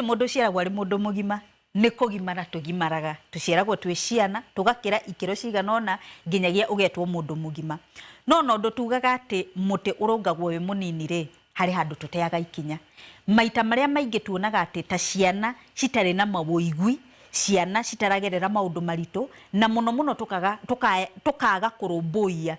Mũndũ ũciaragwo arĩ mũndũ mũgima, nĩ kũgimara tũgimaraga. Tũciaragwo twĩ ciana, tũgakĩra ikĩro cigana ũna nginyagia ũgetwo mũndũ mũgima. No ona ũndũ tugaga atĩ mũtĩ ũrũngagwo wĩ mũnini rĩ, harĩ handũ tũteaga ikinya. Maita marĩa maingĩ tuonaga atĩ ta ciana citarĩ na mawũigui, ciana citaragerera maũndũ maritũ, na mũno mũno tũkaga, tũkaga kũrũmbũiya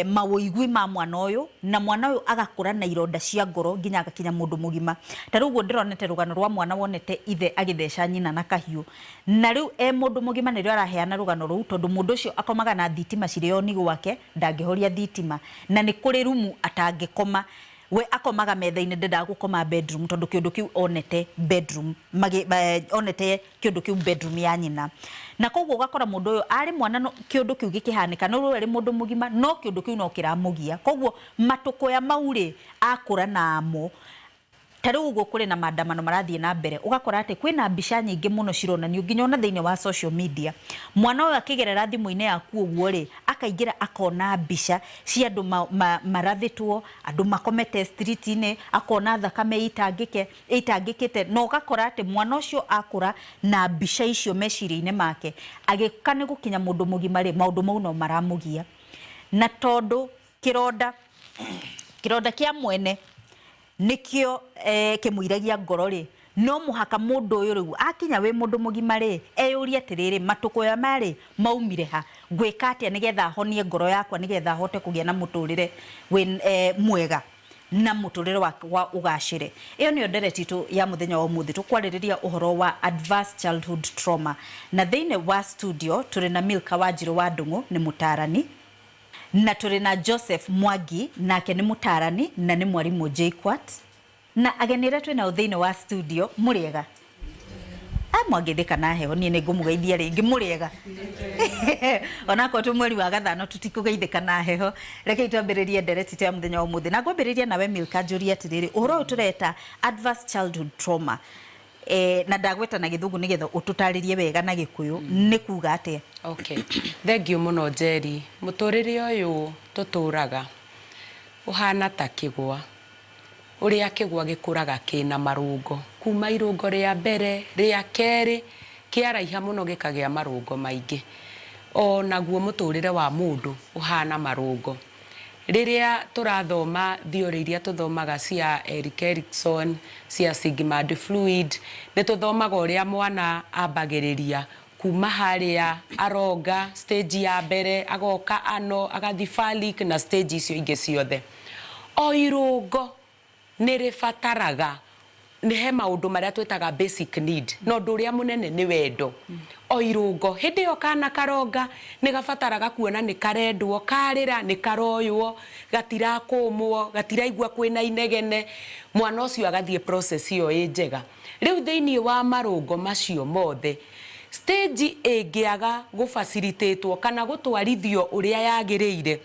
mawũigui ma mwana ũyũ, na mwana ũyũ agakũra na ironda cia ngoro nginya agakinya mũndũ mũgima. Ta rĩu ũguo ndĩronete rũgano rwa mwana wonete ithe agĩtheca nyina na kahiũ, na rĩu e mũndũ mũgima nĩrĩo araheana rũgano rũu, tondũ mũndũ ũcio akomaga na thitima cirĩ on gwake, ndangĩhoria thitima, na nĩ kũrĩ rumu atangĩkoma. We akomaga metha-inĩ, ndendaga gũkoma bedroom tondũ kĩũndũ kĩu onete bedroom, magĩ, onete kĩũndũ kĩu bedroom ya nyina. Na koguo ũgakora mũndũ ũyũ arĩ mwana no, kĩũndũ kĩu gĩkĩhanĩka, no rĩu arĩ mũndũ mũgima no kĩũndũ kĩu no kĩramũgia. Koguo matũkũya mau rĩ, akũra namo. Ta rĩu ũguo kũrĩ na maandamano marathiĩ na mbere, ũgakora atĩ kwĩna mbica nyingĩ mũno cironanio nginya ona thĩinĩ wa social media. Mwana ũyũ akĩgerera thimũ-inĩ yaku ũguo rĩ, akaingĩra akona mbica cia andũ marathĩtwo, andũ makomete street-inĩ, akona thakame ĩitangĩke, ĩitangĩkĩte, na ũgakora atĩ mwana ũcio akũra na mbica icio meciria-inĩ make, agĩũka nĩ gũkinya mũndũ mũgima rĩ, maũndũ mau no maramũgia. Na tondũ kĩronda, kĩronda kĩa mwene nĩkĩo kĩmũiragia ngoro rĩ, no mũhaka mũndũ ũyũ rĩu akinya wĩ mũndũ mũgima rĩ, eyũrie atĩrĩrĩ, matũkũya maya rĩ, maumire ha? Ngwĩka atĩa nĩgetha honie ngoro yakwa nĩgetha hote kũgĩa na mũtũrĩre wĩ mwega na mũtũrĩre wakwa ũgacĩre? Ĩyo nĩyo ndereti itũ ya mũthenya wa ũmũthĩ, tũkwarĩrĩria ũhoro wa adverse childhood trauma. Na thĩinĩ wa studio tũrĩ na Milka Wanjirũ wa Ndung'u, nĩ mũtaarani. Na tũrĩ na Joseph Mwangi, nake nĩ mũtaarani na nĩ mwarimũ JKUAT. Na ageni arĩa twĩ nao thĩinĩ wa studio, mũrĩega? Ah, mwangĩthĩka na heho, niĩ nĩ ngũmũgeithia rĩngĩ, mũrĩega? Onakorwo twĩ mweri wa gathano tũtikũgeithĩka na heho. Rekei twambĩrĩrie ndereti itũ ya mũthenya wa ũmũthĩ. Na ngwambĩrĩria nawe Milka, njũrie atĩrĩrĩ, ũhoro ũyũ tũreta adverse childhood trauma, na ndagweta na gĩthũngũ nĩgetha ũtũtarĩrie wega na gĩkũyũ, nĩ kuga atĩa? Okay. Thengiũ mũno Njeri. Mũtũrĩre ũyũ tũtũraga ũhana ta kĩgwa. Ũrĩa kĩgwa gĩkũraga kĩna marũngo. Kuma irũngo rĩa mbere, rĩa kerĩ, kĩaraiha mũno gĩkagĩa marũngo maingĩ. O naguo mũtũrĩre wa mũndũ ũhana marũngo. Rĩrĩa tũrathoma theory iria tũthomaga cia Erik Erikson, cia Sigmund Freud, nĩ tũthomaga ũrĩa mwana ambagĩrĩria kuma harĩa aronga stage ya mbere, agoka ano, agathiĩ phallic na stage icio ingĩ ciothe. O irũngo nĩ rĩbataraga, nĩ he maũndũ marĩa twĩtaga basic need, na ũndũ ũrĩa mũnene nĩ wendo. O irũngo, hĩndĩ ĩyo kana karonga nĩ gabataraga kuona nĩ karendwo, karĩra nĩ karoywo, gatirakũmwo, gatiraigua kwĩna inegene, mwana ũcio agathiĩ process ĩyo ĩ njega. Rĩu thĩiniĩ wa marũngo macio mothe, stage ĩngĩaga gũ facilitate wo kana gũtwarithio ũrĩa yagĩrĩire,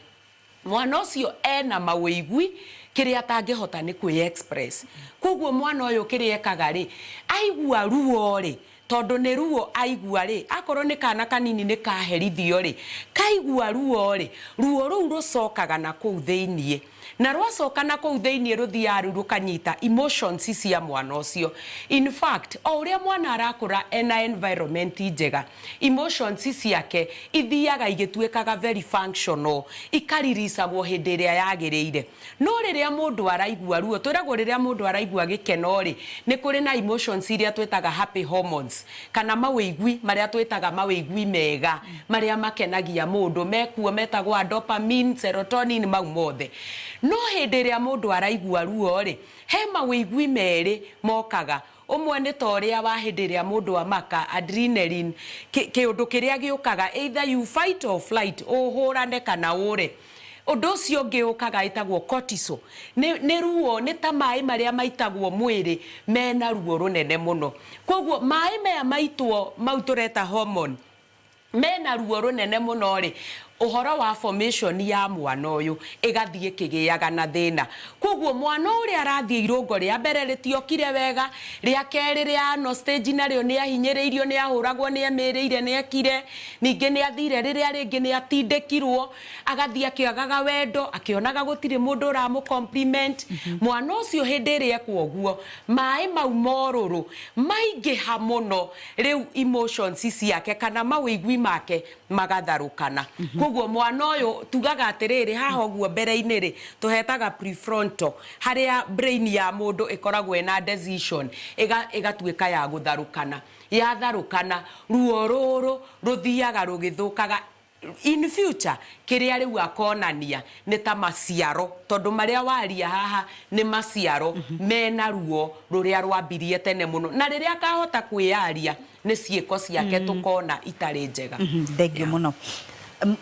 mwana ũcio ena mawĩigui, kĩrĩa atangĩhota nĩ kwĩ express. Koguo mwana ũyũ kĩrĩa ekaga rĩ, aigua ruo rĩ, tondũ nĩ ruo aigua rĩ, akorwo nĩ kana kanini nĩ kaherithio rĩ, kaigua ruo rĩ, ruo rũu rũcokaga na kũu thĩiniĩ. Na rwacoka na kũu thĩiniĩ rũthiaga rĩu rũkanyita emotions cia mwana ũcio. In fact, o ũrĩa mwana arakũra ena environment njega, emotions ciake ithiaga igĩtuĩkaga very functional, ikaririsagwo hĩndĩ ĩrĩa yagĩrĩire. No rĩrĩa mũndũ araigua ruo, twĩragwo rĩrĩa mũndũ araigua gĩkeno rĩ, nĩ kũrĩ na emotions iria twĩtaga happy hormones, kana mawĩigui marĩa twĩtaga mawĩigui mega, marĩa makenagia mũndũ, mekuo metagwo dopamine, serotonin, mau mothe. No hĩndĩ ĩrĩa mũndũ araigua ruo rĩ, he mawĩigui merĩ mokaga. Ũmwe nĩ ta ũrĩa wa hĩndĩ ĩrĩa mũndũ amaka, adrenaline, kĩũndũ kĩrĩa gĩũkaga, either you fight or flight, ũhũrane kana ũre. Ũndũ ũcio ũngĩ ũkaga ĩtagwo cortisol, nĩ ruo, nĩ ta maĩ marĩa maitagwo mwĩrĩ mena ruo rũnene mũno. Koguo maĩ maya maitwo mau tũreta hormone, mena ruo rũnene mũno rĩ, Ũhoro wa formation ya mwana ũyũ ĩgathiĩ ĩkĩgĩaga na thĩna. Kwoguo mwana ũrĩa arathiĩ irũngo rĩa mbere rĩtiokire wega, rĩa kerĩ rĩa ano stage narĩo nĩ ahinyĩrĩirio, nĩ ahũragwo, nĩ emĩrĩire, nĩ ekire, ningĩ nĩ athire rĩrĩa rĩngĩ nĩ atindĩkirwo, agathiĩ akĩagaga wendo, akĩonaga gũtirĩ mũndũ ũramũ compliment. Mwana ũcio hĩndĩ ĩrĩa ekwo ũguo, maĩ mau morũrũ maingĩha mũno, rĩu emotions ciake kana mawĩigwi make magatharũkana. Koguo mwana ũyũ tugaga atĩrĩrĩ, haha ũguo mbere-inĩ rĩ, tũhetaga prefrontal, harĩa brain ya mũndũ ĩkoragwo ĩna decision, ĩgatuĩka ya gũtharũkana. Yatharũkana, ruo rũrũ rũthiaga rũgĩthũkaga in future. Kĩrĩa rĩu akonania nĩ ta maciaro, tondũ marĩa waria haha nĩ maciaro mena ruo rũrĩa rwambirie tene mũno, na rĩrĩa akahota kwĩyaria nĩ ciĩko ciake tũkona itarĩ njega. Thengio mũno.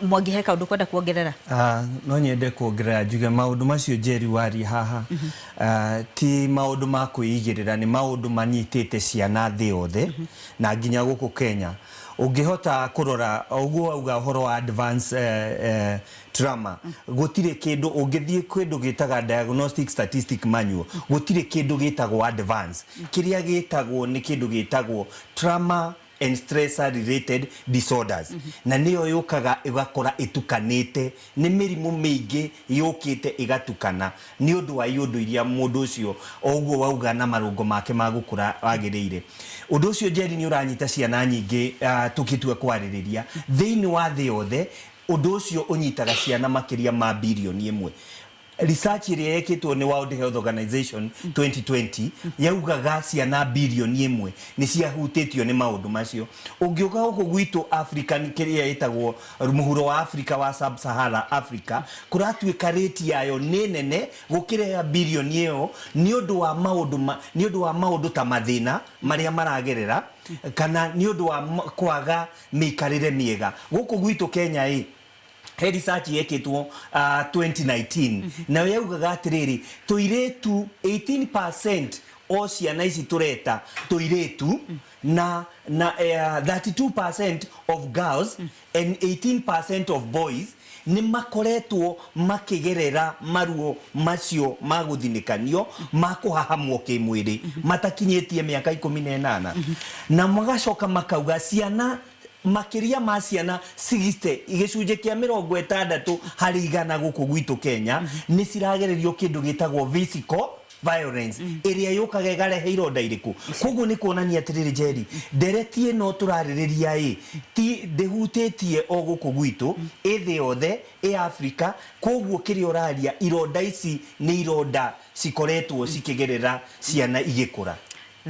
Mwangi, he kaũndũ kwenda kuongerera? Ah, no nyende kuongerera njuge maũndũ macio Njeri waria haha ti maũndũ ma kwĩigĩrĩra, nĩ maũndũ manyitĩte ciana thĩ yothe na nginya gũkũ Kenya. Ũngĩhota kũrora ũguo wauga ũhoro wa advance trauma, gũtirĩ kĩndũ ũngĩthiĩ kĩndũ gĩtaga Diagnostic Statistic Manual, gũtirĩ kĩndũ gĩtagwo advance. Kĩrĩa gĩtagwo nĩ kĩndũ gĩtagwo trauma and stressor related disorders, na nĩyo yũkaga ĩgakora ĩtukanĩte nĩ mĩrimũ mĩingĩ yũkĩte ĩgatukana nĩ ũndũ wa iũndũ iria mũndũ ũcio o ũguo wauga na marũngo make ma gũkũra wagĩrĩire. Ũndũ ũcio, Njeri, nĩ ũranyita ciana nyingĩ tũkĩtua kwarĩrĩria thĩinĩ wa thĩ yothe. Ũndũ ũcio ũnyitaga ciana makĩria ma 1 birioni. Research ĩrĩa yekĩtwo nĩ World Health Organization 2020 yaugaga ciana 1 birioni nĩ ciahutĩtio nĩ maũndũ macio. Ũngĩũka gũkũ gwitũ Africa, kĩrĩa ĩtagwo mũhuro wa Africa wa Sub Sahara Africa, kũratuĩka rate yayo nĩ nene gũkĩra ya birioni ĩyo nĩ ũndũ wa maũndũ ta mathĩna marĩa maragerera kana nĩ ũndũ wa kwaga mĩikarĩre mĩega. Gũkũ gwitũ Kenya ĩ he research yekĩtwo 2019, nayo yaugaga atĩrĩrĩ, tũirĩtu 18% o ciana ici tũreta tũirĩtu na 32% of girls and 18% of boys nĩ makoretwo makĩgerera maruo macio ma gũthinĩkanio, ma kũhahamwo kĩmwĩrĩ matakinyĩtie mĩaka 18. Na magacoka makauga ciana makĩria ma ciana 60, 60% gũkũ gwitũ Kenya nĩ ciragererio kĩndũ gĩtagwo physical violence ĩrĩa yũkaga ĩgarehe ironda irĩkũ. Koguo nĩ kuonania atĩrĩrĩ, Njeri, ndereti ĩno tũrarĩrĩria ĩ ti ndĩhutĩtie o gũkũ gwitũ, ĩ thĩ yothe, ĩ Africa. Koguo kĩrĩa ũraria, ironda ici nĩ ironda cikoretwo cikĩgerera ciana igĩkũra.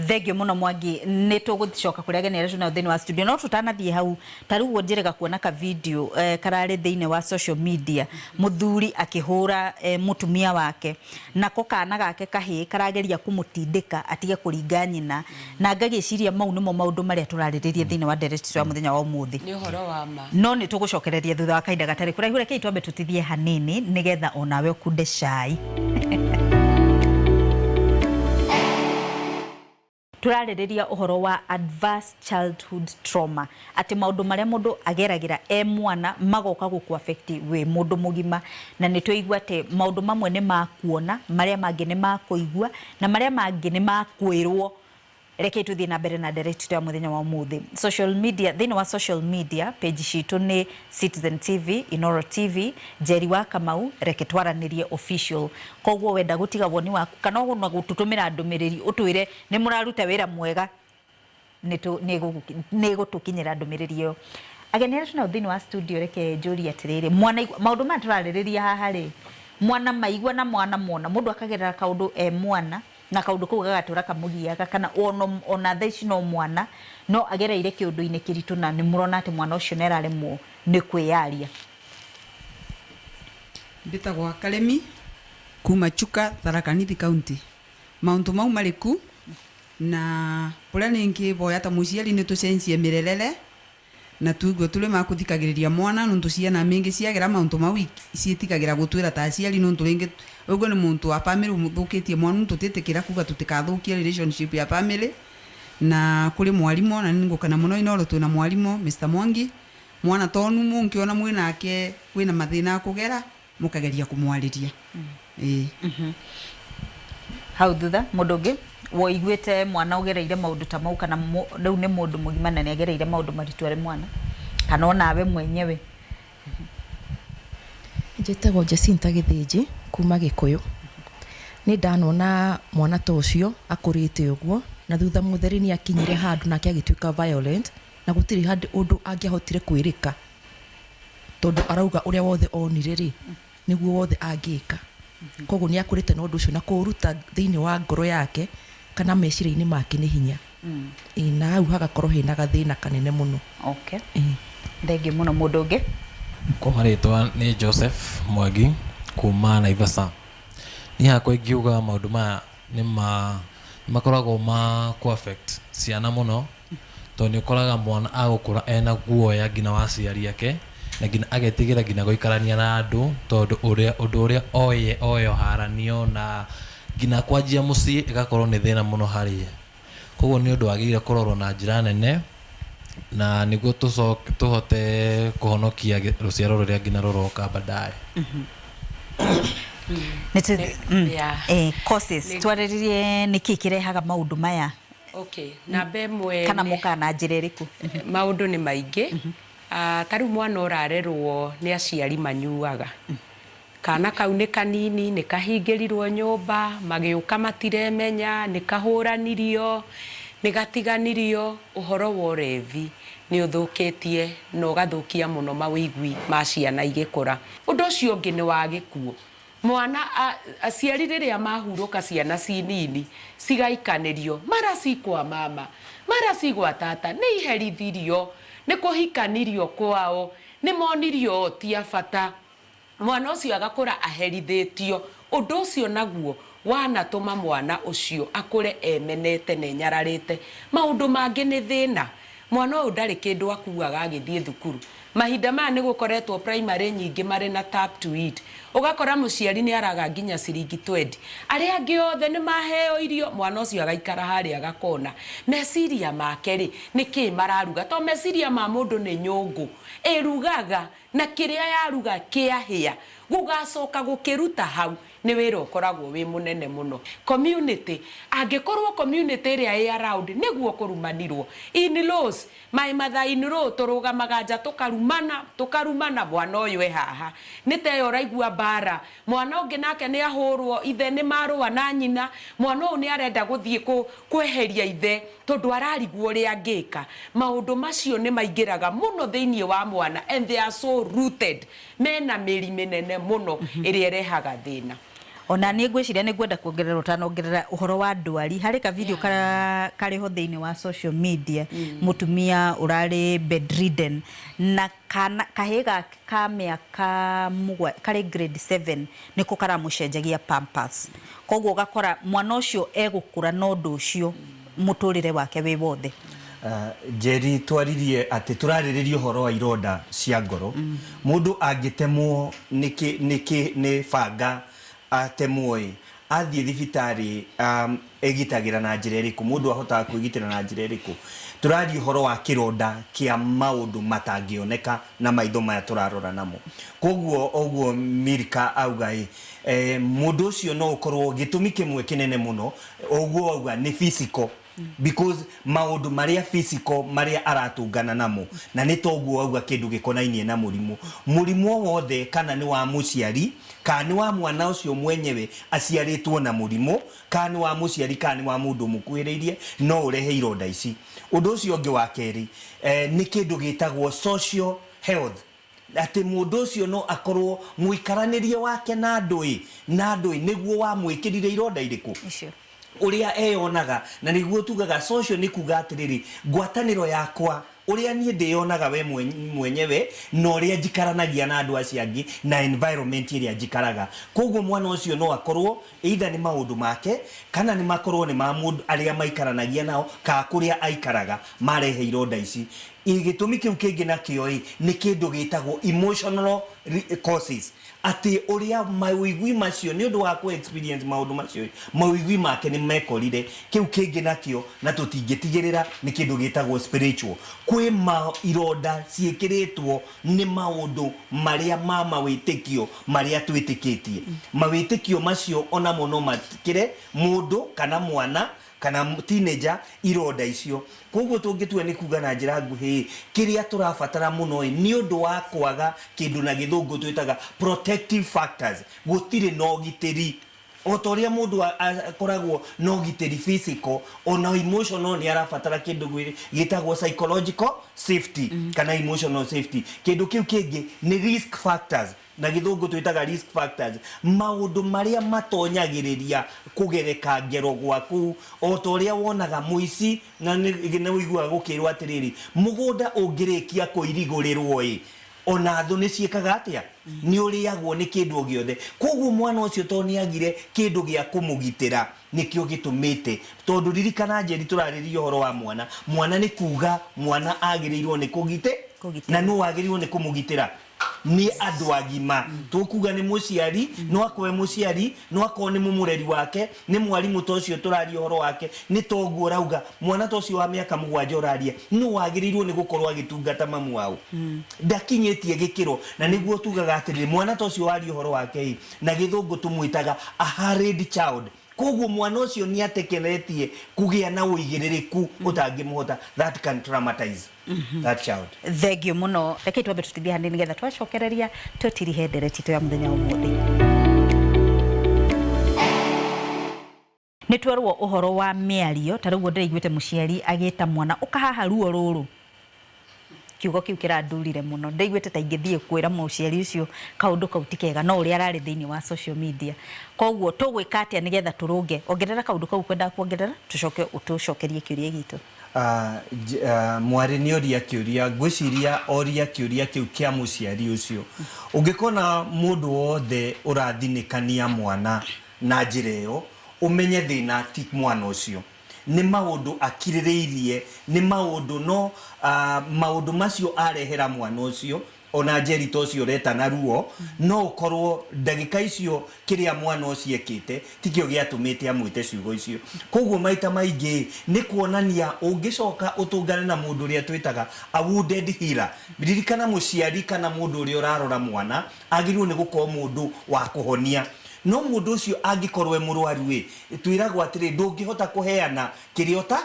Thengio muno, Mwangi. Nĩ tũgũcoka kũrĩ ageni arĩa twĩnao thĩinĩ wa studio, no tũtanathiĩ hau, ta rĩu ũguo njĩrĩga kuona ka video kararĩ thĩinĩ wa social media, mũthuri akĩhũra mũtumia wake, nako kana gake kahĩĩ karageria kũmũtindĩka atige kũringa nyina, na ngagĩciria mau nĩmo maũndũ marĩa tũrarĩrĩria thĩinĩ wa ndereti ya mũthenya wa ũmũthĩ. Nĩ ũhoro wa ma. No nĩ tũgũcokereria thutha wa kahinda gatarĩ kũraihu. Rekei twambe tũtithie hanini nĩgetha onawe ũkunde cai. Tũrarĩrĩria ũhoro wa adverse childhood trauma, atĩ maũndũ marĩa mũndũ ageragĩra e mwana magoka gũkũ affect wĩ mũndũ mũgima. Na nĩ tũigua atĩ maũndũ mamwe nĩ ma kuona, marĩa mangĩ nĩ ma kũigua, na marĩa mangĩ nĩ ma kwĩrwo. Rekei tuthiĩ na mbere na ndereti ya mũthenya wa ũmũthĩ. Social media, thĩinĩ wa social media page citũ nĩ Citizen TV, Inoro TV, Njeri wa Kamau, Reke Twaranĩrie Official. Koguo wenda gũtiga woni waku kana ona gũtũtũmĩra ndũmĩrĩri ũtwĩre nĩ mũraruta wĩra mwega, nĩ ĩgũtũkinyĩra ndũmĩrĩri ĩyo. Ageni arĩa twĩnao thĩinĩ wa studio, reke njũrie atĩrĩrĩ, mwana maũndũ maya tũrarĩrĩria haha rĩ, mwana maigua na mwana mona, mũndũ akagerera kaũndũ e mwana na kaũndũ kau gagatũra kamũgiaga, kana ona thaa ici no mwana no agereire kĩũndũ-inĩ kĩritũ, na nĩ mũrona atĩ mwana ũcio nĩ araremwo nĩ kwĩyaria? Mbĩtagwa Karemi kuma Chuka, Tharaka Nithi County. Maũndũ mau marĩ ku na ũrĩa nĩngĩboya ta mũciari nĩ tũcenjie mĩrerere na tuigue tũrĩ ma kũthikagĩrĩria mwana, nũntũ ciana mĩingĩ ciagera maũntũ mau ciĩtigagĩra gũtwĩra ta aciari, nũntũ rĩngĩ ũguo nĩ mũntũ wa family ũmũthũkĩtie mwana. Tũtĩtĩkĩra kuga tũtikathũkie relationship ya family. Na kũrĩ mwarimũ, na nĩngũkena mũno Inoro twĩna mwarimũ Mr Mwangi. Mwana tonu munkiona mwinake wina mathina akugera, mukageria kumwariria. Ĩĩ. Hau thutha mundu ungi woiguĩte mwana ũgereire maũndũ ta mau, kana rĩu nĩ mũndũ mũgima na nĩ agereire maũndũ maritũ arĩ mwana, kana onawe mwenyewe? Njĩtagwo Jacinta Gĩthĩnji kuma Gĩkũyũ. Nĩ ndanona mwana ta ũcio akũrĩte ũguo, na thutha mũtheri nĩ akinyire handũ nake agĩtuĩka violent, na gũtirĩ handũ ũndũ angĩahotire kwĩrĩka, tondũ arauga ũrĩa wothe onire rĩ, nĩguo wothe angĩka. Koguo nĩ akũrĩte na ũndũ ũcio, na kũũruta thĩinĩ wa ngoro yake kana meciria-inĩ make nĩ hinya. Ĩĩ, na hau hagakorwo hena gathĩna kanene mũno. Okay. Ĩĩ. Thengiũ mũno. Mũndũ ũngĩ? Kwa marĩtwa nĩ Joseph Mwangi kuma Naivasha. Niĩ hakwa ingiuga maũndũ maya nĩ ma nĩ makoragwo ma kũ affect ciana mũno, tondũ nĩ ũkoraga mwana agũkũra ena guoya nginya wa aciari ake, na nginya agetigĩra nginya gũikarania na andũ, tondũ ũrĩa ũndũ ũrĩa oĩ oĩ haranio, na nginya kwanjia mũciĩ ĩgakorwo nĩ thĩna mũno harĩ ye. Koguo nĩ ũndũ wagĩrĩire kũrorwo na njĩra nene, na nĩguo tũcoke tũhote kũhonokia rũciaro rũrĩa nginya rũroka baadaye. Yeah. Causes, twarĩrĩrie nĩkĩ kĩrehaga maũndũ maya. Okay, namba ĩmwe kana mokaga na njĩra ĩrĩkũ? Maũndũ nĩ maingĩ. Ah, ta rĩu mwana ũrarerwo nĩ aciari manyuaga, kana kau nĩ kanini, nĩ kahingĩrirwo nyũmba, magĩũka matiremenya, nĩ kahũranirio, nĩ gatiganirio. Ũhoro wa ũrevi nĩ ũthũkĩtie na ũgathũkia mũno mawĩigwi ma ciana igĩkũra. Ũndũ ũcio ũngĩ nĩ wa gĩkuũ. Mwana aciari rĩrĩa mahurũka, ciana ci nini cigaikanĩrio, mara ci kwa mama, mara ci gwa tata, nĩ iherithirio, nĩ kũhikanirio kwao, nĩ monirio o ti a bata. Mwana ũcio agakũra aherithĩtio. Ũndũ ũcio naguo wanatũma mwana ũcio akũre emenete na enyararĩte. Maũndũ mangĩ nĩ thĩna. Mwana ũyũ ndarĩ kĩndũ akuaga agĩthiĩ thukuru. Mahinda maya nĩ gũkoretwo primary nyingĩ marĩ na tap to eat, ũgakora mũciari nĩ araga nginya ciringi 20. Arĩa angĩ othe nĩ maheo irio, mwana ũcio agaikara harĩa gakona. Meciria make rĩ, nĩ kĩ mararuga? To meciria ma mũndũ nĩ nyũngũ ĩrugaga, na kĩrĩa yaruga kĩahĩa, gũgacoka gũkĩruta hau nĩ wĩra ũkoragwo wĩ mũnene mũno. Community, angĩkorwo community ĩrĩa ĩ around nĩguo kũrumanirwo, in-laws, my mother in law, tũrũgamaga nja tũkarumana, tũkarumana, mwana ũyũ e haha nĩ ta ĩyo ũraigua mbara. Mwana ũngĩ nake nĩ ahũrwo, ithe nĩ marũa na nyina, mwana ũyũ nĩ arenda gũthiĩ kweheria ithe tondũ ararigwo ũrĩa angĩka. Maũndũ macio nĩ maingĩraga mũno thĩinĩ wa mwana, and they are so rooted, mena mĩri mĩnene mũno ĩrĩa ĩrehaga thĩna. Ona niĩ ngwĩciria nĩ ngwenda kuongerera, ũtanongerera ũhoro wa ndwari, harĩ ka video karĩ ho thĩinĩ wa social media, mũtumia ũrarĩ bedridden na kana kahĩĩ gake ka mĩaka 7 karĩ grade 7 nĩko karamũcenjagia pampers. Koguo ũgakora mwana ũcio egũkũra na ũndũ ũcio mũtũrĩre wake wĩ wothe. Njeri, twaririe atĩ tũrarĩrĩria ũhoro wa ironda cia ngoro. Mũndũ angĩtemwo nĩ banga, atemwo ĩ, athiĩ thibitarĩ, egitagĩra na njĩra ĩrĩkũ? Mũndũ ahotaga kwĩgitĩra na njĩra ĩrĩkũ? Tũraria ũhoro wa kĩronda kĩa maũndũ matangĩoneka na maitho maya tũrarora namo. Koguo ũguo Milka auga ĩ, mũndũ ũcio no ũkorwo gĩtũmi kĩmwe kĩnene mũno, ũguo auga nĩ physical, because maũndũ marĩa physical marĩa aratũngana namo, na nĩ toguo auga kĩndũ gĩkonainie na mũrimũ, mũrimũ o wothe, kana nĩ wa mũciari, kana nĩ wa mwana ũcio mwenyewe aciarĩtwo na mũrimũ, kana nĩ wa mũciari, kana nĩ wa mũndũ ũmũkuhĩrĩirie, no ũrehe ironda ici. Ũndũ ũcio ũngĩ wa kerĩ, nĩ kĩndũ gĩtagwo social health, atĩ mũndũ ũcio no akorwo mũikaranĩrie wake na andũ ĩ nĩguo wamwĩkĩrire ironda irĩkũ. Icio. Ũrĩa eyonaga, na nĩguo tugaga social, nĩ kuga atĩrĩrĩ, ngwatanĩro yakwa, ũrĩa niĩ ndĩyonaga we mwenyewe na ũrĩa njikaranagia na andũ acio angĩ na environment ĩrĩa njikaraga. Koguo mwana ũcio no akorwo either nĩ maũndũ make, kana nĩ makorwo nĩ ma mũndũ arĩa maikaranagia nao, kana kũrĩa aikaraga marehe ironda ici. Gĩtũmi kĩu kĩngĩ nakĩo ĩ nĩ kĩndũ gĩtagwo emotional causes, atĩ ũrĩa mawĩigui macio nĩ ũndũ wa kũ experience maũndũ macio, mawĩigui make nĩ mekorire. Kĩu kĩngĩ nakĩo na tũtingĩtigĩrĩra nĩ kĩndũ gĩtagwo spiritual. Kwĩ ma ironda ciĩkĩrĩtwo nĩ maũndũ marĩa ma mawĩtĩkio marĩa twĩtĩkĩtie. Mawĩtĩkio macio onamo no makĩre mũndũ kana mwana kana teenager ironda icio. Koguo tũngĩtua nĩ kuga na njĩra nguhĩ, kĩrĩa tũrabatara mũno ĩ nĩ ũndũ wa kwaga kĩndũ na gĩthũngũ twĩtaga protective factors. Gũtirĩ na ũgitĩri. O ta ũrĩa mũndũ akoragwo na ũgitĩri physical, ona emotional nĩ arabatara kĩndũ gĩtagwo psychological safety kana emotional safety. Kĩndũ kĩu kĩngĩ nĩ risk factors, na gĩthũngũ twĩtaga risk factors, maũndũ marĩa matonyagĩrĩria kũgereka ngero gwaku. O ta ũrĩa wonaga mũici, na nĩ ũiguaga gũkĩrwo atĩrĩrĩ, mũgũnda ũngĩrĩkia kũirigũrĩrwo ĩ, ona thũ nĩ ciĩkaga atĩa? Nĩ ũrĩagwo nĩ kĩndũ o gĩothe. Koguo mwana ũcio tondũ nĩ agire kĩndũ gĩa kũmũgitĩra, nĩkĩo gĩtũmĩte. Tondũ ririkana Njeri, tũrarĩrĩria ũhoro wa mwana. Mwana nĩ kuga mwana agĩrĩirwo nĩ kũgitĩ, na nũ wagĩrĩirwo nĩ kũmũgitĩra? Nĩ andũ agima. Tũkuga nĩ mũciari, no akorwo e mũciari, no akorwo nĩ mũmũreri wake, nĩ mwarimũ ta ũcio tũraria ũhoro wake, nĩ toguo ũrauga mwana ta ũcio wa mĩaka 7 ũraria, nũ wagĩrĩirwo nĩ gũkorwo agĩtungata mamu wao? Ndakinyĩtie gĩkĩro. Na nĩguo tugaga atĩrĩrĩ, mwana ta ũcio waria ũhoro wake ĩ, na gĩthũngũ tũmwĩtaga a hurried child. Koguo mwana ũcio nĩ atekeretie kũgĩa na ũigĩrĩrĩku ũtangĩmũhota, that can traumatize that child. Thengiũ mũno. Rekei twambe tũtithie hanini nĩgetha twacokereria tũtirihe ndereti itũ ya mũthenya wa ũmũthĩ. Nĩ twerwo ũhoro wa mĩario, ta rĩu ũguo ndĩraiguĩte mũciari agĩta mwana ũka haha ruo rũrũ. Kiugo kĩu kĩrandurire mũno. Ndaiguĩte ta ingĩthiĩ kwĩra mũciari ũcio kaũndũ kau ti kega, no ũrĩa ararĩ thĩinĩ wa social media. Koguo tũgwĩka atĩa nĩgetha tũrũnge? Ongerera kaũndũ kau ũkwendaga kuongerera, tũcoke ũtũcokerie kĩũria gitũ. Mwarĩ nĩ oria kĩũria, ngwĩciria oria kĩũria kĩu kĩa mũciari ũcio. Ũngĩkona mũndũ wothe ũrathinĩkania mwana na njĩra ĩyo, ũmenye thĩna ti mwana ũcio. Nĩ maũndũ akirĩrĩirie, nĩ maũndũ no maũndũ macio arehera mwana ũcio, ona Njeri ta ũcio ũreta na ruo, no ũkorwo ndagĩka icio kĩrĩa mwana ũcio ekĩte tikĩo gĩatũmĩte amwĩte ciugo icio. Koguo maita maingĩ nĩ kuonania ũngĩcoka ũtũngane na mũndũ ũrĩa twĩtaga a wounded healer. Ririkana mũciari kana mũndũ ũrĩa ũrarora mwana agĩrĩirwo nĩ gũkorwo mũndũ wa kũhonia. No mũndũ ũcio angĩkorwo e mũrwaru ĩ, twĩragwo atĩrĩ, ndũngĩhota kũheana kĩrĩa ũta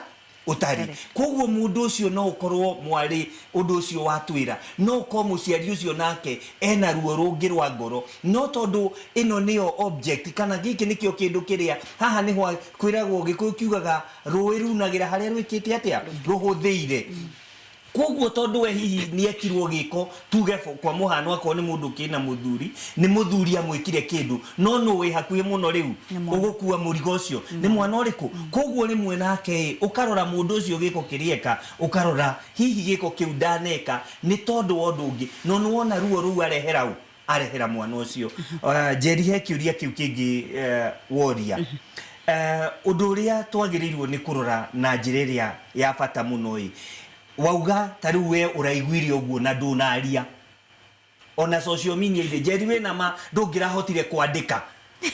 ũtari. Koguo mũndũ ũcio no ũkorwo mwarĩ ũndũ ũcio watwĩra, no ũkorwo mũciari ũcio nake ena ruo rũngĩ rwa ngoro, no tondũ ĩno nĩyo object kana gĩkĩ nĩkĩo kĩndũ kĩrĩa haha nĩho kwĩragwo, Gĩkũyũ kiugaga rũĩ runagĩra harĩa rwĩkĩte atĩa? Rũhũthĩire. Koguo tondũ we hihi nĩ ekirwo gĩko, tuge kwa mũhano akorwo nĩ mũndũ ũkĩrĩ na mũthuri, nĩ mũthuri amwĩkire kĩndũ, no nũ wĩ hakuhĩ mũno rĩu ũgũkua mũrigo ũcio? Nĩ mwana ũrĩkũ? Koguo rĩmwe nake ĩ, ũkarora mũndũ ũcio gĩko kĩrĩa eka, ũkarora hihi gĩko kĩu ndaneka nĩ tondũ wa ũndũ ũngĩ, no nĩ wona ruo rũu arehera ũ? Arehera mwana ũcio. Njeri, he kĩũria kĩu kĩngĩ woria. Ũndũ ũrĩa twagĩrĩirwo nĩ kũrora na njĩra ĩrĩa ya bata mũno ĩ, wauga ta rĩu we ũraiguire ũguo na ndũnaria ona social media inĩ. Njeri, wĩna ma ndũngĩrahotire kwandĩka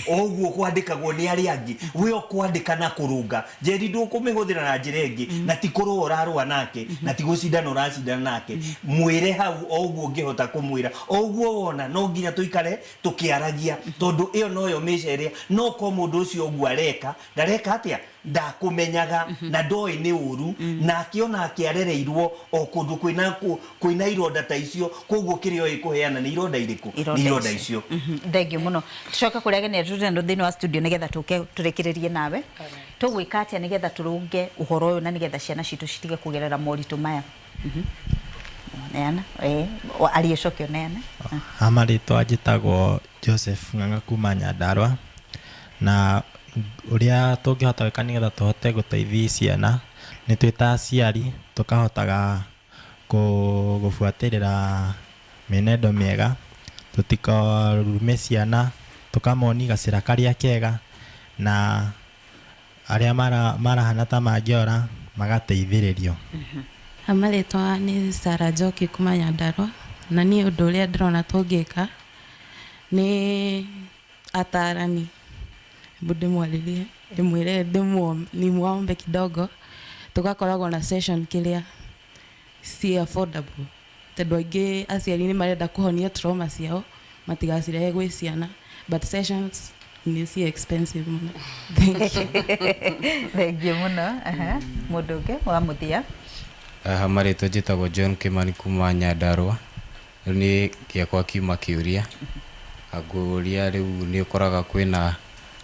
o ũguo kwandĩkagwo nĩ arĩa angĩ? We ũkwandĩka na kũrũnga Njeri, ndũkũmĩhũthĩra na njĩra ĩngĩ, na ti kũrũa ũrarũa nake, na ti gũcindana ũracindana nake. Mwĩre hau o ũguo ũngĩhota kũmwĩra, o ũguo wona. No nginya tũikare tũkĩaragia, tondũ ĩyo noyo mĩca ĩrĩa no ũkorwo mũndũ ũcio ũguo areka, ndareka atĩa, ndakũmenyaga na ndoĩ nĩ ũru, nake onake arereirwo o kũndũ kwĩna kwĩna ironda ta icio. Koguo kĩrĩa oĩ kũheana nĩ ironda irĩkũ? Nĩ ironda icio. Thengiũ mũno. Tũcoke kũrĩ ageni arĩa tũrĩ nao thĩinĩ wa studio nĩgetha tũke tũrĩkĩrĩrie nawe. Tũgwĩka atĩa nĩgetha tũrũnge ũhoro ũyũ na nĩgetha ciana citũ citige kũgerera moritũ maya? Neana, aria ũcoke ũneane. Ha marĩtwa njĩtagwo Joseph Ng'ang'a kuma Nyandarua, na ũrĩa tũngĩhota gwĩka nĩgetha tũhote gũteithia ciana, nĩ twĩ ta aciari tũkahotaga gũbuatĩrĩra mĩenendo mĩega, tũtikarume ciana, tũkamonia gacĩra karĩa kega, na arĩa marahana ta mangĩora magateithĩrĩrio. Marĩtwa nĩ Sarah Njoki kuma Nyandarua, na niĩ ũndũ ũrĩa ndĩrona tũngĩka nĩ atarani, hebu ndĩmwarĩrie ndĩmwĩre nimuombe kidogo, tũgakoragwo na session kĩrĩa Ciĩ affordable tondũ aingĩ aciari nĩ marenda kũhonia trauma ciao matigacirehe gwĩ ciana, but sessions nĩ ciĩ expensive mũno. Thank you. Thengiũ mũno. Aha. Mũndũ ũngĩ wa mũthia. Haha marĩtwa njĩtagwo John Kimani kuma Nyandarua. Rĩu niĩ gĩakwa kiuma kĩũria, ngũria rĩu nĩ ũkoraga kwĩna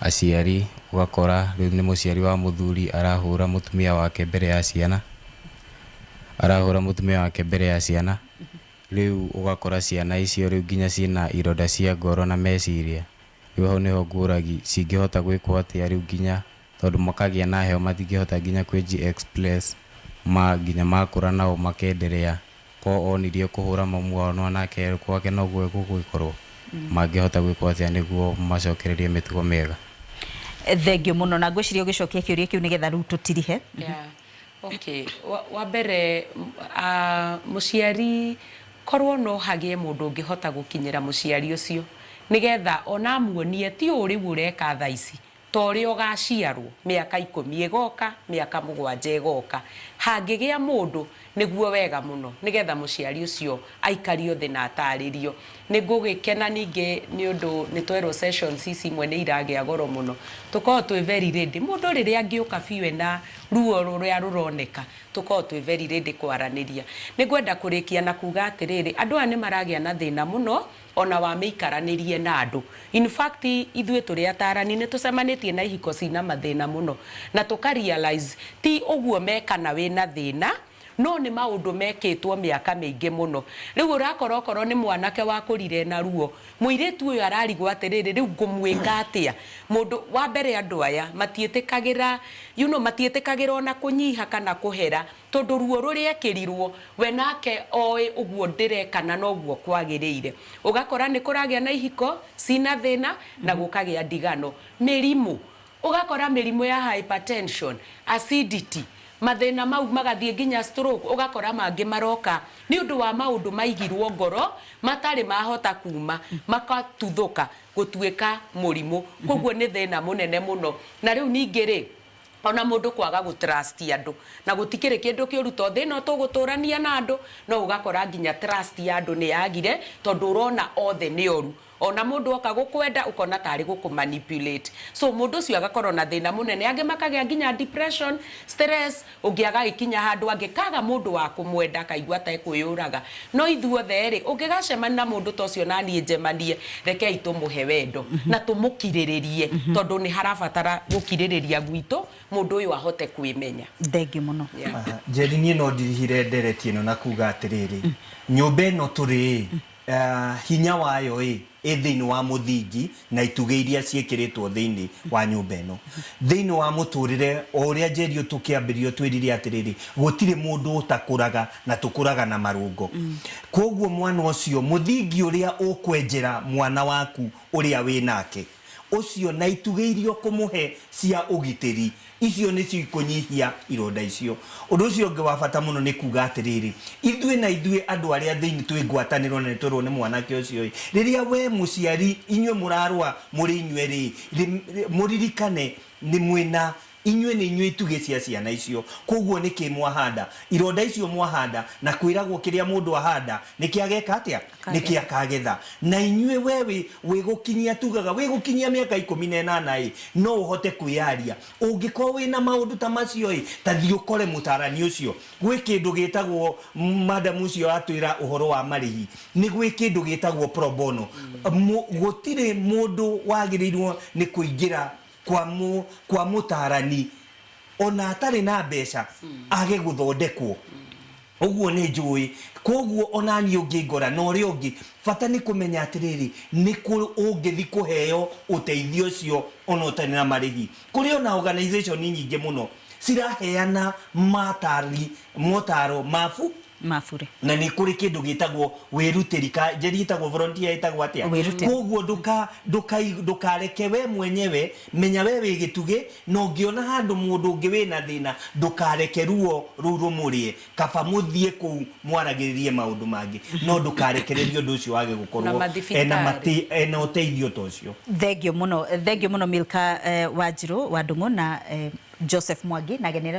aciari, ũgakora rĩu nĩ mũciari wa mũthuri arahũra mũtumia wake mbere ya ciana, arahũra mũtumia wake mbere ya ciana, rĩu ũgakora ciana icio rĩu nginya ciĩna ironda cia ngoro na meciria. Rĩu hau nĩho ngũragi cingĩhota gwĩkwo atĩa rĩu nginya tondũ makagĩa na heho matingĩhota nginya kwĩji express ma nginya makũra nao makenderea ko onirio kũhũra mamu wao no nake gwake noguo gũgũgĩkorwo mangĩhota gwĩkwo atĩa nĩguo macokererie mĩtugo mĩega. Thengiũ mũno, na ngwĩciria ũgĩcokia kĩũria kĩu nĩgetha rĩu tũtirihe. Yeah. Okay. Wa mbere mũciari korwo no hagĩe mũndũ ũngĩhota gũkinyĩra mũciari ũcio nĩgetha ona amuonie ti ũũ rĩu ũreka thaa ici, ta ũrĩa ũgaciarwo mĩaka 10 ĩgoka, mĩaka 7 ĩgoka, hangĩgĩa mũndũ nĩguo wega mũno nĩgetha mũciari ũcio aikario thĩ na atarĩrio. Nĩ ngũgĩkena ningĩ nĩ ũndũ nĩ twerwo sessions ici imwe nĩ iragĩa goro mũno, tũkoragwo twĩ very ready. Mũndũ rĩrĩa angĩũka biũ ena ruo rũrĩa rũroneka, tũkoragwo twĩ very ready kwaranĩria. Nĩ ngwenda kũrĩkia na kuga atĩrĩrĩ, andũ aya nĩ maragĩa na thĩna mũno ona wa mĩikaranĩrie na andũ. In fact, ithuĩ tũrĩ atarani nĩ tũcemanĩtie na ihiko cina mathĩna mũno na tũka realize ti ũguo mekana wĩna thĩna, no nĩ maũndũ mekĩtwo mĩaka mĩingĩ mũno. Rĩu ũrakora okorwo nĩ mwanake wakũrire na ruo, mũirĩtu ũyũ ararigwo atĩrĩrĩ, rĩu ngũmwĩka atĩa? Mũndũ wa mbere, andũ aya matiĩtĩkagĩra, matiĩtĩkagĩra ona kũnyiha kana kũhera, tondũ ruo rũrĩa ekĩrirwo we nake oĩ ũguo ndĩreka na noguo kwagĩrĩire. Ũgakora nĩ kũragĩa na ihiko cina thĩna na gũkagĩa ndigano. Mĩrimũ, ũgakora mĩrimũ ya hypertension, acidity, mathĩna mau magathiĩ nginya stroke, ũgakora mangĩ maroka nĩ ũndũ wa maũndũ maigirwo ngoro matarĩ mahota kuma makatuthũka gũtuĩka mũrimũ. Koguo nĩ thĩna mũnene mũno. Na rĩu ningĩ rĩ, ona mũndũ kwaga gũ trust andũ, na gũtikĩrĩ kĩndũ kĩũru to thĩ ĩno tũgũtũrania na andũ, no ũgakora nginya trust ya andũ nĩ yagire tondũ ũrona othe nĩ oru. Ona mũndũ oka gũkwenda ũkona tarĩ gũkũ manipulate. So mũndũ ũcio agakorwo na thĩna mũnene, angĩ makagĩa nginya depression, stress, ũngĩ agagĩkinya handũ angĩkaga mũndũ wa kũmwenda akaigua ta ekwĩyũraga. No ithuothe rĩ, ũngĩgacemania na mũndũ ta ũcio na niĩ njemanie, rekei tũmũhe wendo na tũmũkirĩrĩrie, tondũ nĩ harabatara gũkirĩrĩria gwitũ mũndũ ũyũ ahote kwĩmenya. Thengiũ mũno. Njeri, niĩ no ndirihire ndereti ĩno na kuga atĩrĩrĩ, nyũmba ĩno tũrĩ hinya wayo ĩ thĩinĩ wa mũthingi na itugĩ iria ciĩkĩrĩtwo thĩinĩ wa nyũmba ĩno. Thĩinĩ wa mũtũrĩre, o ũrĩa Njeri tũkĩambĩrĩrio twĩrire atĩrĩrĩ, gũtirĩ mũndũ ũtakũraga na tũkũraga na marũngo. Koguo mwana ũcio, mũthingi ũrĩa ũkwenjera mwana waku ũrĩa wĩ nake, ũcio na itugĩ iria ũkũmũhe cia ũgitĩri, icio nĩcio ikũnyihia ironda icio. Ũndũ ũcio ũngĩ wa bata mũno nĩ kuga atĩrĩrĩ, ithuĩ na ithuĩ andũ arĩa thĩinĩ twĩ ngwatanĩro na nĩtwerwo nĩ mwanake ũcio ĩ, rĩrĩa we mũciari inyuĩ mũrarũa mũrĩ inyuĩ rĩ, mũririkane nĩ mwĩna inyuĩ nĩ inyuĩ itugĩ cia ciana icio. Koguo nĩkĩ mwahanda ironda icio mwahanda, na kwĩragwo kĩrĩa mũndũ ahanda nĩkĩ ageka atĩa, nĩkĩ akagetha. Na inyuĩ we wĩ gũkinyia, tugaga wĩ gũkinyia mĩaka 18 ĩ, no ũhote kwĩyaria. Ũngĩkorwo wĩna maũndũ ta macio ĩ, ta thiĩ ũkore mũtarani ũcio. Gwĩ kĩndũ gĩtagwo, madam ũcio atwĩra ũhoro wa marĩhi, nĩ gwĩ kĩndũ gĩtagwo pro bono. Gũtirĩ mũndũ wagĩrĩirwo nĩ kũingĩra kwa mũtarani ona atarĩ na mbeca age gũthondekwo. Ũguo nĩ njũĩ. Koguo ona niĩ ũngĩngora na ũrĩa ũngĩ, bata nĩ kũmenya atĩrĩrĩ, nĩ kũ ũngĩthi kũheo ũteithio ũcio ona ũtarĩ na marĩhi. Kũrĩ ona organization nyingĩ mũno ciraheana matari motaro mabu mabure, na nĩ kũrĩ kĩndũ gĩtagwo wĩrutĩri, ka njeri ĩtagwo volunteer, ĩtagwo atĩa? Wĩrutĩri. Koguo ndũkareke we mwenyewe, menya we wĩ gĩtugĩ, na ũngĩona handũ mũndũ ũngĩ wĩna thĩna, ndũkareke ruo rũu rũmũrĩe. Kaba mũthiĩ kũu mwaragĩrĩrie maũndũ mangĩ, no ndũkarekererie ũndũ ũcio wage gũkorwo Na mathibitarĩ. Ena ũteithio ta ũcio. Thengiũ mũno, thengiũ mũno Milka Wanjirũ wa Ndung'u na Joseph Mwangi na agenera.